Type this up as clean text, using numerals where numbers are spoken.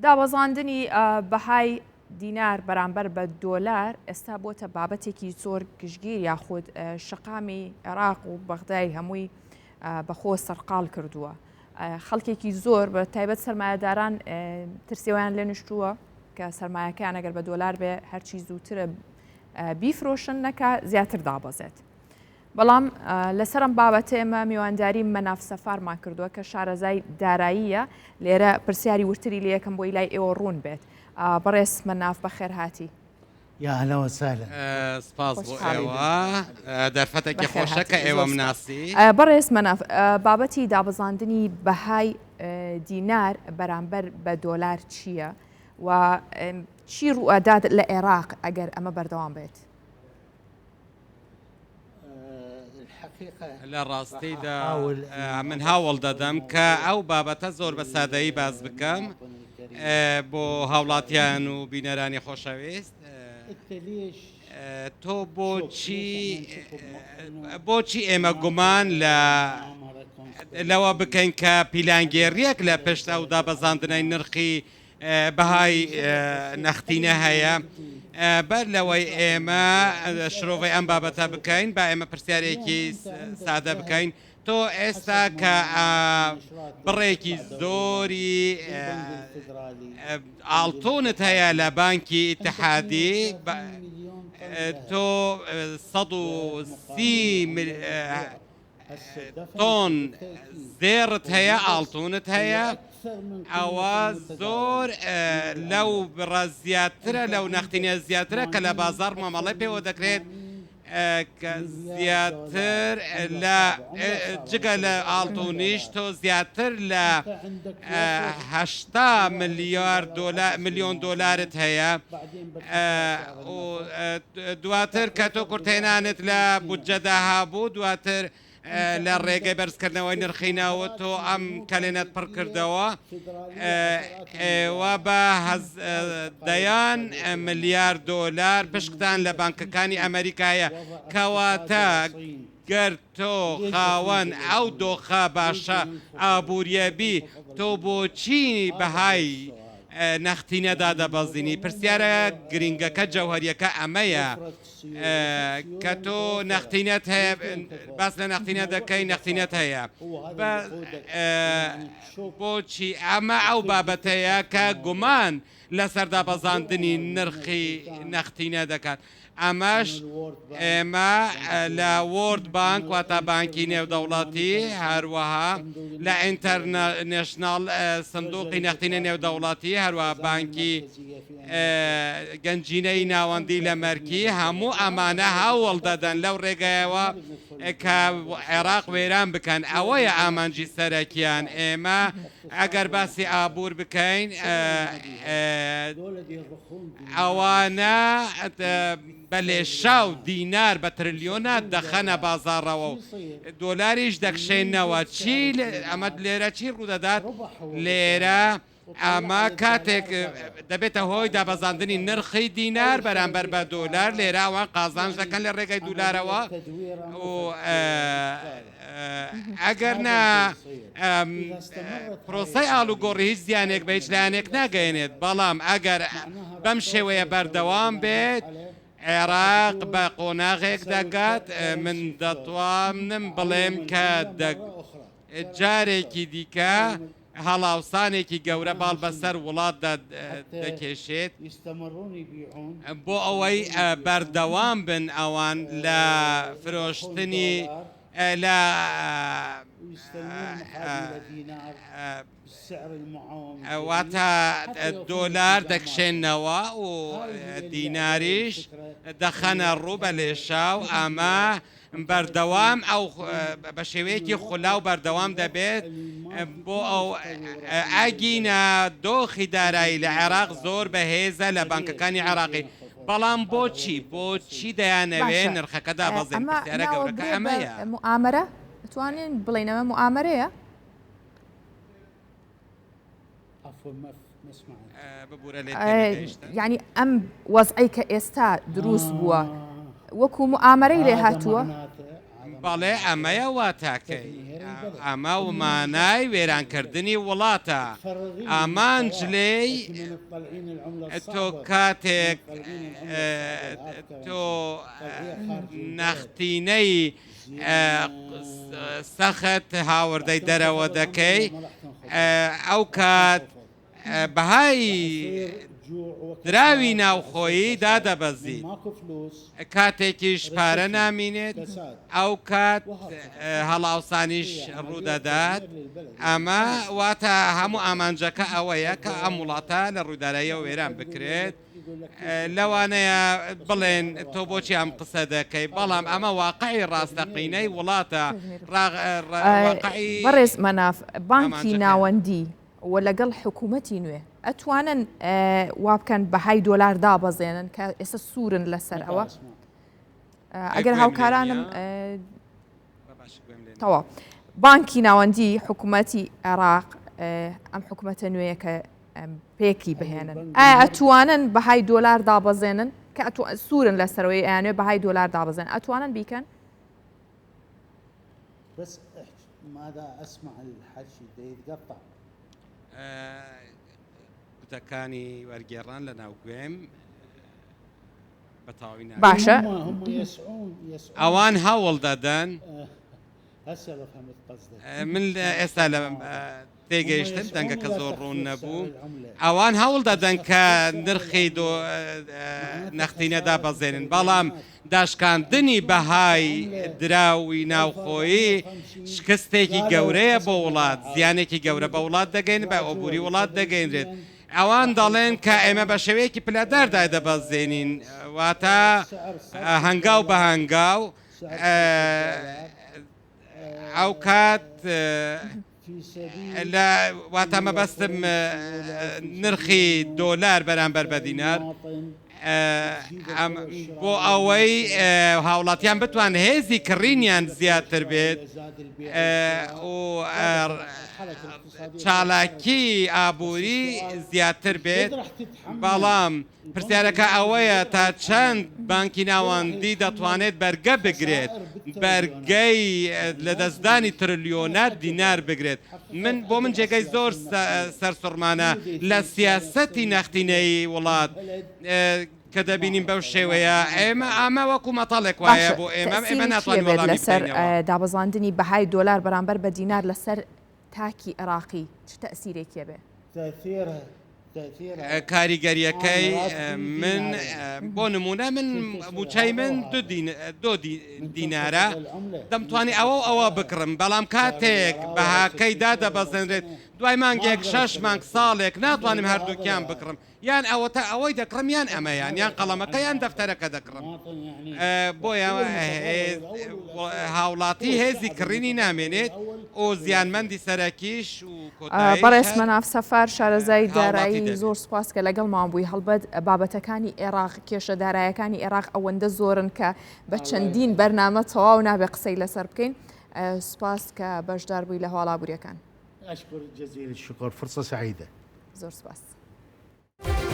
دابەزاندنی بەهای دینار بەرامبەر بە دۆلار ئێستا بۆتە بابەتێکی زۆر گشتگیر یاخود شەقامی عێراق و بەغدای هەمووی بەخۆ سەرقاڵ کردووە. خەڵکێکی زۆر بە تایبەت سەرمایەداران ترسیویان لێ نیشتووە کە سەرمایەکەیان ئەگەر بە دۆلار بێ هەرچی زووترە بیفرۆشن نەکا زیاتر دابەزێت. بەڵام لەسەر ئەم بابەتە ئێمە میوانداری مەناف سەفارمان کردووە کە شارەزای داراییە لێرە پرسیاری ورتری لێ یەکەم بۆی لای ئێوە ڕوون بێت. بەڕێز مەناف بەخێر هاتی. یا اهلا وسهلا. سپاس بۆ ئێوە دەرفەتێکی خۆشە کە ئێوەم ناسی. بەڕێز مەناف بابەتی دابەزاندنی بەهای دینار بەرامبەر بە دۆلار چییە و چی ڕوئەدات لە عێراق ئەگەر ئەمە بەردەوام بێت؟ لە ڕاستیدا من هەوڵ دەدەم کە ئەو بابەتە زۆر بە سادەیی باس بکەم بۆ هاوڵاتیان و بینەرانی خۆشەویست. تۆ بۆچی بۆچی ئێمە گومان لە لەوە بکەین کە پیلانگێڕیەک لە پشت ئەو دابەزاندنەی نرخی بەهای نەختینە هەیە. بەر لەوەی ئێمە شرۆڤەی ئەم بابەتە بکەین با ئێمە پرسیارێکی سادە بکەین تۆ ئێستا کە بڕێکی زۆری ئاڵتونت هەیە لە بانکی ئیتحادی تۆ 130 تۆن زێڕت هەیە ئاڵتونت هەیە ئەوە زۆر لەو بڕە زیاترە لەو نەختینە زیاترە کە لە بازاڕ مامەڵەی پێوە دەکرێت کە زیاتر لە جگە لە ئاڵتونیش تۆ زیاتر لە هەشتا ملیار دۆلار ملیۆن دۆلارت هەیە و دواتر کە تۆ کورتهێنانت لە بودجەدا هەبوو دواتر لە ڕێگەی بەرزکردنەوەی نرخی نەوت تۆ ئەم کەلێنەت پڕ کردەوە ئێوە بە دەیان ملیار دۆلار پشکتان لە بانکەکانی ئەمریکایە کەواتە گەر تۆ خاوەن ئەو دۆخە باشە ئابووریە بی تۆ بۆچی بەهای نەختینە دادەبەزینی؟ پرسیارە گرینگەکە جەوهەریەکە ئەمەیە کە تۆ نەختینەت هەیە باس لە نەختینە دەکەی نەختینەت هەیە بۆچی ئەمە ئەو بابەتەیە کە گومان لەسەر دابەزاندنی نرخی نەختینە دەکات. ئەمەش ئێمە لە وۆرد بانک واتە بانکی نێودەوڵەتی هەروەها لە ئینتەرنێشناڵ سندوقی نەختینە نێودەوڵەتی هەروەها بانکی گەنجینەی ناوەندی لە مەرکی هەموو ئەمانە هەوڵ دەدەن لەو ڕێگایەوە کە عێراق وێران بکەن ئەوەیە ئامانجی سەرەکیان ئێمە ئەگەر باسی ئابوور بکەین ئەوانە بە لێشاو دینار بە ترلیۆنات دەخەنە بازاڕەوە و دۆلاریش دەکشێنەوە چی ئەمە لێرە چی ڕوودەدات لێرە ئەمە کاتێک دەبێتە هۆی دابەزاندنی نرخی دینار بەرامبەر بە دۆلار لێرە ئەوان قازانج دەکەن لە ڕێگەی دولارەوە و ئەگەر نا پرۆسەی ئاڵوگۆڕی هیچ زیانێک بە هیچ لایەنێک ناگەیەنێت، بەڵام ئەگەر بەم شێوەیە بەردەوام بێت، عێراق بە قۆناغێک دەگات، من دەتوانم بڵێم کە جارێکی دیکە هەڵاوسانێکی گەورە باڵ بەسەر وڵاتدا دەکێشێت، بۆ ئەوەی بەردەوام بن ئەوان لە فرۆشتنی لە واتە دۆلار دەکشێنەوە و دیناریش دەخەنە ڕوو بە لێشاو ئەمە بەردەوام ئەو بە شێوەیەکی خولاو بەردەوام دەبێت بۆ ئەو ئەگینا دۆخی دارایی لە عێراق زۆر بەهێزە لە بانکەکانی عێراقی بەڵام بۆچی بۆچی دەیانەوێ باشە نرخەکە دابەزێن ئەمە پرسیارە ناوە گەورەکە برێ بە ئەمەیە. موئامەرە ئەتوانین بڵێین ئەمە موئامەرەیە؟ ببورە لێت تێنەگەیشتم. یانی ئەم وەزعەی کە ئێستا دروست بووە وەکو موئامەرەی لێ هاتووە؟ بەڵێ ئەمەیە واتاکەی. ئەمە مانای وێرانکردنی وڵاتە. ئامانج لێی تۆ کاتێک تۆ نەختینەی سەخت هاوردەی دەرەوە دەکەی ئەو کات بەهای دراوی ناوخۆیی دادەبەزیت، کاتێکیش پارە نامینێت ئەو کات هەڵاوسانیش ڕوودەدات، ئەمە واتە هەموو ئامانجەکە ئەوەیە کە ئەم وڵاتە لە ڕووی داراییەوە وێران بکرێت. لەوانەیە بڵێن تۆ بۆچی ئەم قسە دەکەی، بەڵام ئەمە واقعی ڕاستەقینەی وڵاتە. بەڕێز مەناف، بانکی ناوەندی و لەگەڵ حکوومەتی نوێ ئەتوانن وابکەن بەهای دۆلار دابەزێنن کە ئێستا سوورن لەسەر ئەوە؟ ئەگەر هاوکارانم تەواو بانکی ناوەندی حکوومەتی عێراق ئەم حکوومەتە نوێیە کە پێکی بهێنن ئایا ئەتوانن بەهای دۆلار دابەزێنن کە سوورن لەسەرەوەی ئەیانوێ بەهای دۆلار دابەزێن ئەتوانن بیکەن؟ بس ماذا اسمع الحكي ديتقطع گوتەکانی وەرگێڕان لە ناو گوێم بە تەواوی ناگەن. باشە. ئەوان هەوڵ دەدەن. من ئێستا لە تێگەیشتم دەنگەکە زۆر ڕوون نەبوو. ئەوان هەوڵ دەدەن کە نرخی نەختینە دابەزێنن، بەڵام داشکاندنی بەهای دراوی ناوخۆیی شکستێکی گەورەیە بۆ وڵات، زیانێکی گەورە بە وڵات دەگەیەنێت، بە ئابووری وڵات دەگەیەنرێت. ئەوان دەڵێن کە ئێمە بە شێوەیەکی پلەدار دایدەبەزێنین، واتە هەنگاو بە هەنگاو، ئەوکات لە واتە مەبەستم نرخی دۆلار بەرامبەر بە دینار بۆ ئەوەی هاوڵاتیان بتوان هێزی کڕینیان زیاتر بێت و چالاکی ئابووری زیاتر بێت، بەڵام پرسیارەکە ئەوەیە تا چەند بانکی ناوەندی دەتوانێت بەرگە بگرێت، بەرگەی لەدەستدانی ترلیۆنات دینار بگرێت؟ من بۆ من جێگەی زۆر سەرسوڕمانە لە سیاسەتی نەختینەیی وڵات کە دەبینین بەو شێوەیە ئێمە ئەمە وەکو مەتەڵێک وایە باشە بۆ ئێمە ئێمە تەئسیری چییە ناتوانین بێت وەڵامی لەسەر بدەینەوە. دابەزاندنی بەهای دۆلار بەرامبەر بە دینار لەسەر تاکی عێراقی چ تەئسیرێکی ئەبێ؟ کاریگەریەکەی من بۆ نمونە من موچەی من دو دینارە دەمتوانی ئەوە و ئەوە بکڕم بەڵام کاتێک بەهاکەی دادەبەزێنرێت دوای مانگێک شەش مانگ ساڵێک ناتوانم هەردووکیان بکڕم یان ئەوەتا ئەوەی دەکڕم یان ئەمەیان یان قەڵەمەکە یان دەفتەرەکە دەکڕم بۆیە هاوڵاتی هێزی کڕینی نامێنێت و زیانمەندی سەرەکیش و کۆتاییش بەڕێز هەر مەناف سەفار شارەزای هاوڵاتی دارایی دەبێت. زۆر سوپاس کە لەگەڵمان بووی هەڵبەت بابەتەکانی ئێراق کێشە دارایەکانی ئێراق ئەوەندە زۆرن کە بە چەندین بەرنامە تەواو نابێ قسەی لەسەر بکەین سوپاس کە بەشدار بووی لە هەواڵ ئابووریەکان. اشكر جزيل الشكر فرصة سعيدة. زۆر سوپاس.